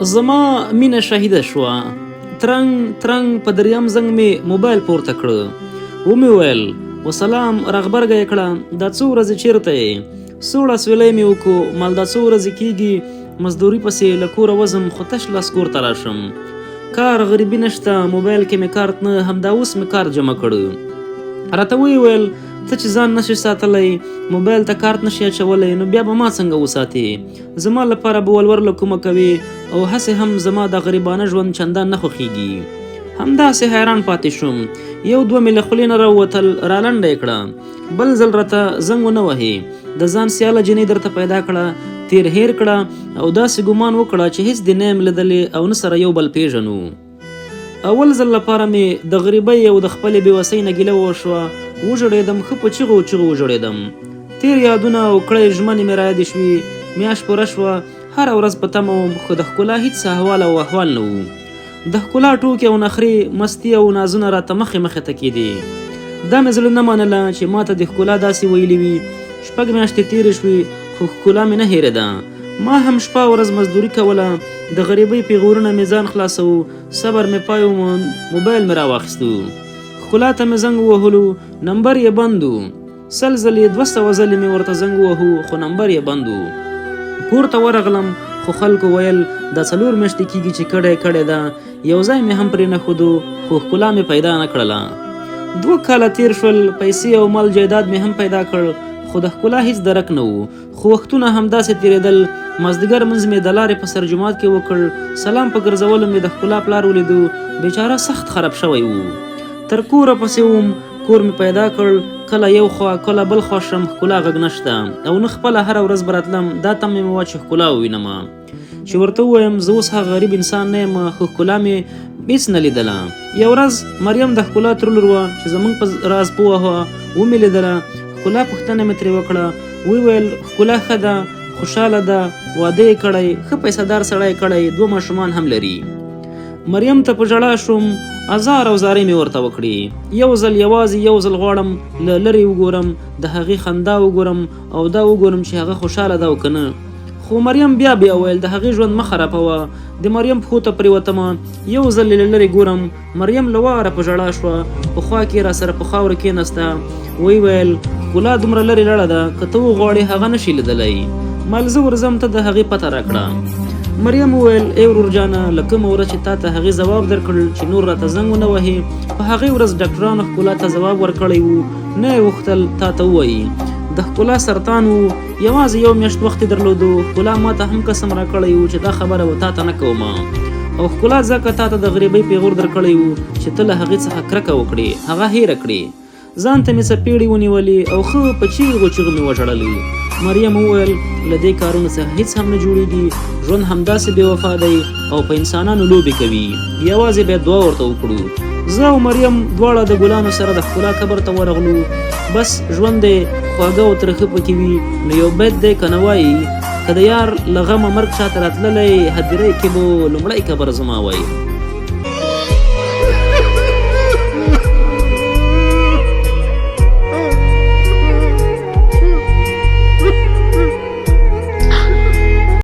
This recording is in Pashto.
زما مینه شهیده شوه. ترنګ ترنګ په دریم زنګ مې موبایل پورته کړ. ومې ویل، وسلام، راغبرګه یې کړه، دا څو ورځې چېرته یې؟ سوړ اسویلی مې وکړو، مال دا څو ورځې کېږي مزدوري پسې له کوره وځم خو تش لاس کور ته راشم. کار غریبي نشته، موبایل کې مې کارت نه، همدا اوس مې کارت جمع کړ. راته ویې ویل، ته چې ځان نشې ساتلی، موبایل ته کارت نشې اچولی، نو بیا به ما څنګه وساتې؟ زما لپاره به ولور له کومه کوې او هسې هم زما دا غریبانه ژوند چندان نه خوښیږي. همداسې حیران پاتې شوم. یو دوه مې له خولې نه راووتل، رالنډه یې کړه، بل ځل راته زنګ ونه وهې، د ځان سیاله جینۍ درته پیدا کړه، تېر هېر کړه او داسې ګومان وکړه چې هېڅ دې نه یم لیدلې او نه سره یو بل پېژنو. اول ځل لپاره مې د غریبۍ او د خپلې بې وسۍ نه ګیله وشوه، وژړېدم، ښه په چیغو چیغو وژړېدم. تېر یادونه او کړې ژمنې مې رایادې شوې، میاشت پوره شوه، هره ورځ په تمه وم، خو د ښکلا هیڅ احوال او احوال نه وو. د ښکلا ټوکې او نخرې، مستي او نازونه راته مخې مخې ته کېدې. دا مې زړه نه منله چې ماته دې ښکلا داسې ویلي وي. شپږ میاشتې تېرې شوې، خو ښکلا مې نه هېرېده. ما هم شپه او ورځ مزدوري کوله، د غریبۍ پیغورونه مې ځان خلاصوو، صبر مې پای وموند، موبایل مې راواخیستو. ښکلا ته مې زنګ ووهلو، نمبر یې بند و. سل ځلې، 200 ځلې مې ورته زنګ ووهو، خو نمبر یې بند و. کور ته ورغلم، خو خلکو ویل دا 4 میاشتې کېږي چې کډه یې کړې ده. یو ځای مې هم پرې نه ښودو، خو ښکلا مې پیدا نه کړله. 2 کاله تېر شول، پیسې او مال جایداد مې هم پیدا کړ، خو د ښکلا هیڅ درک نه و. خو وختونه همداسې تېرېدل. مازدیګر لمونځ مې د لارې په سر جومات کې وکړ، سلام په ګرځولو مې د ښکلا پلار ولیدو، بیچاره سخت خراب شوی و. تر کوره پسې وم، کور مې پیدا کړ، کله یو خوا کله بل خوا شم، ښکلا غږ نشته او نه خپله هره ورځ به راتلم، دا تمه مې وه چې ښکلا ووینم، چې ورته ووایم زه اوس هغه غریب انسان نه یم، خو ښکلا مې هیڅ نه لیدله. یو ورځ مریم د ښکلا تره لور وه چې زموږ په راز پوه وه، ومې لیدله. ښکلا پوښتنه مې ترې وکړه، ویې ویل ښکلا ښه ده، خوشحاله ده، واده یې کړی، ښه پیسهدار سړی کړی، 2 ماشومان هم لري. مریم ته په ژړا شوم، ازار او زارۍ مې ورته وکړې. یو ځل، یوازې یو ځل غواړم له لرې وګورم، د هغې خندا وګورم او دا وګورم چې هغه خوشحاله ده او که نه. خو مریم بیا بیا ویل د هغې ژوند مه خرابوه. د مریم پښو ته پرېوتمه، یو ځل یې له لرې ګورم، مریم له واره په ژړا شوه، په خوا کې راسره په خاورو کېناسته، ویې ویل ښکلا دومره لرې لړه ده، که ته وغواړې هغه نه شي لیدلی. مال زه ورځم، ته د هغې پته راکړه. مریم وویل ای ورور جانه، له کومه ورځ چې تا ته هغې ځواب درکړ چې نور راته زنګ ونه وهې، په هغې ورځ ډاکټرانو ښکلا ته ځواب ورکړی و، نه یې غوښتل تا ته ووایي. د ښکلا سرطان و، یوازې 1 میاشت وخت یې درلودو. ښکلا ما ته هم قسم راکړی و چې دا خبره به تا ته نه کوم، او ښکلا ځکه تا ته د غریبۍ پیغور درکړی و چې ته له هغې څخه کرکه وکړې، هغه هېره کړې. ځان ته مې څپېړې ونیولې او ښه په چیغو چیغو مې وژړل. مریم وویل له دې کارونو څخه هیڅ هم نه جوړیږي، ژوند همداسې بې وفا دی او په انسانانو لوبې کوي، یوازې باید دعا ورته وکړو. زه او مریم دواړه د ګلانو سره د ښکلا قبر ته ورغلو. بس ژوند دی، خواږه او ترخه پکې وي، نو یو بیت دی که نه وایي، که د یار له غمه مرګ چاته راتللی، هدیرې کې به لومړی قبر زما وای.